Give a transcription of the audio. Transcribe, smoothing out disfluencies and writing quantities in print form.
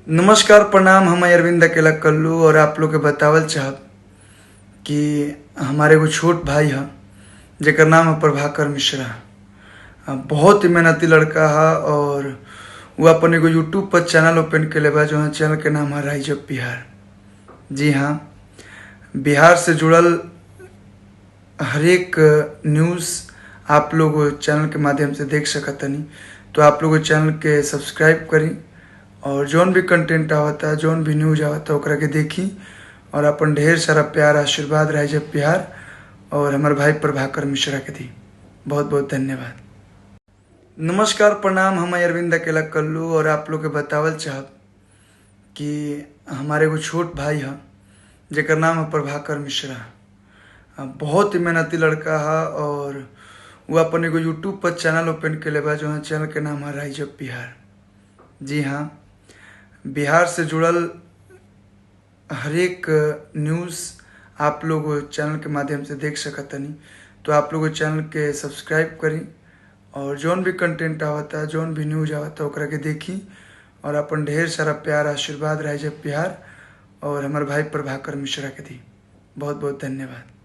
नमस्कार, प्रणाम। हम अरविंद अकेला कल्लू और आप लोग के बतावल चाहब कि हमारे एगो छोट भाई है जेकर नाम है प्रभाकर मिश्रा। बहुत ही मेहनती लड़का है और वो अपन एगो यूट्यूब पर चैनल ओपन कैले बा, जो चैनल के नाम है राइज ऑफ बिहार। जी हाँ, बिहार से जुड़ल हरेक न्यूज़ आप लोग चैनल के माध्यम से देख सकतनी। तो आप लोग चैनल के सब्सक्राइब करी और जौन भी कंटेंट आवता, जौन भी न्यूज आवता, ओकरा के देखी और अपन ढेर सारा प्यार आशीर्वाद राइज ऑफ बिहार और हमारे भाई प्रभाकर मिश्रा के दी। बहुत बहुत धन्यवाद। नमस्कार, प्रणाम। हम अरविंद अकेला कल्लू और आप लोग के बतावल चाहब कि हमारे एगो छोट भाई है जेकर नाम है प्रभाकर मिश्रा। बहुत ही मेहनती लड़का है और वो अपन एगो यूट्यूब पर चैनल ओपन कैले बा, जो चैनल के नाम है राइज ऑफ बिहार। जी हाँ, बिहार से जुड़ल हरेक न्यूज़ आप लोग चैनल के माध्यम से देख सकतनी। तो आप लोग चैनल के सब्सक्राइब करी और जौन भी कंटेंट आवता, जौन भी न्यूज आवता, ओकरा के देखी और अपन ढेर सारा प्यार आशीर्वाद राइज ऑफ बिहार और हमारे भाई प्रभाकर मिश्रा के दी। बहुत बहुत धन्यवाद।